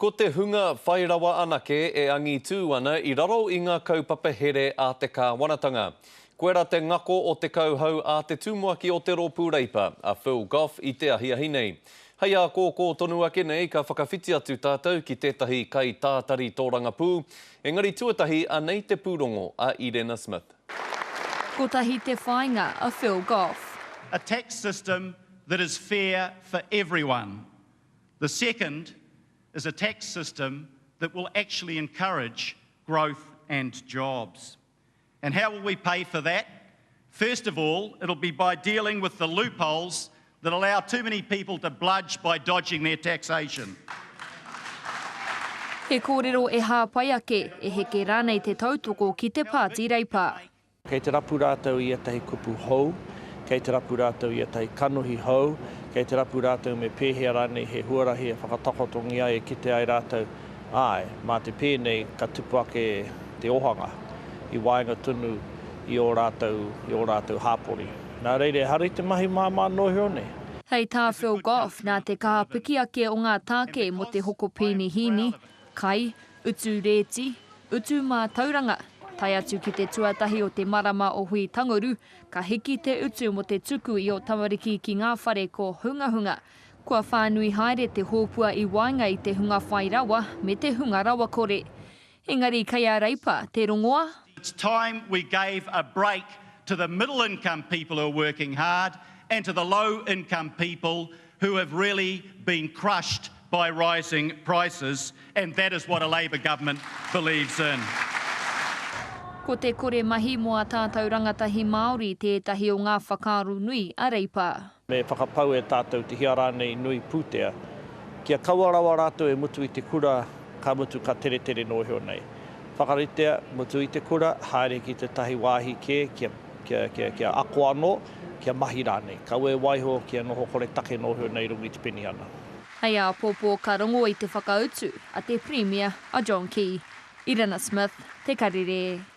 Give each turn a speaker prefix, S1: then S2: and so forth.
S1: Ko te hunga whai rawa anake e angitū ana i raro i ngā kaupapa here a te kāwanatanga. Koira te ngako o te kauhau a te tumuaki o te Rōpū Reipa, a Phil Goff i te ahiahi nei. Hei ākōkō tonu ake nei ka whakawhiti atu tātou ki tētahi kaitātari tōrangapū, engari tuatahi anei te pūrongo a Irena Smith.
S2: Kotahi te whāinga a Phil Goff.
S3: A tax system that is fair for everyone. The second is a tax system that will actually encourage growth and jobs. And how will we pay for that? First of all, it'll be by dealing with the loopholes that allow too many people to bludge by dodging their taxation.
S2: He kōrero e hāpai ake, e heke rānei te tautoko ki te Pāti Reipa.
S4: Kei te rapu rātou i ētahi kupu hou, kei te rapu rātou i ētahi kanohi hou, kei te rapu rātou me pēhea rānei he huarahi e whakatakotongia ai e kite ai rātou, āe, mā te pēnei ka tupu ake te ohanga i waenga tonu i ō rātou, i ō rātou hāpori. Nā reira, ehara i te mahi māmā noa iho nei.
S2: Hei tā Phil Goff, nā te kaha piki ake o ngā tāke mō te hoko pēnihīni, kai, utu rēti, utu mātauranga, tae atu ki te tuatahi o te marama o Hui-tanguru, ka hiki te utu mō te tuku i ō tamariki ki ngā whare kōhungahunga. Kua whānui haere te hōpua i waenga i te hunga whai rawa me te hunga rawakore. Engari kei a Reipa te rongoa.
S3: It's time we gave a break to the middle income people who are working hard and to the low income people who have really been crushed by rising prices and that is what a Labour government believes in.
S2: Ko te kore mahi mō ā tātou rangatahi Māori tētahi o ngā whakaaro nui a Reipa.
S4: Me whakapau e tātou te hia rānei nui pūtea, kia kaua rawa rātou e mutu i te kura, ka mutu ka teretere noa iho nei. Whakaritea, mutu i te kura, haere ki tētahi wāhi kē kia, kia, kia, kia ako anō, kia mahi rānei. Kaua e waiho kia noho koretake noa iho nei i runga i te penihana.
S2: Hei āpōpō ka rongo i te whakautu a te Pirimia a John Key. Irina Smith, Te Karere.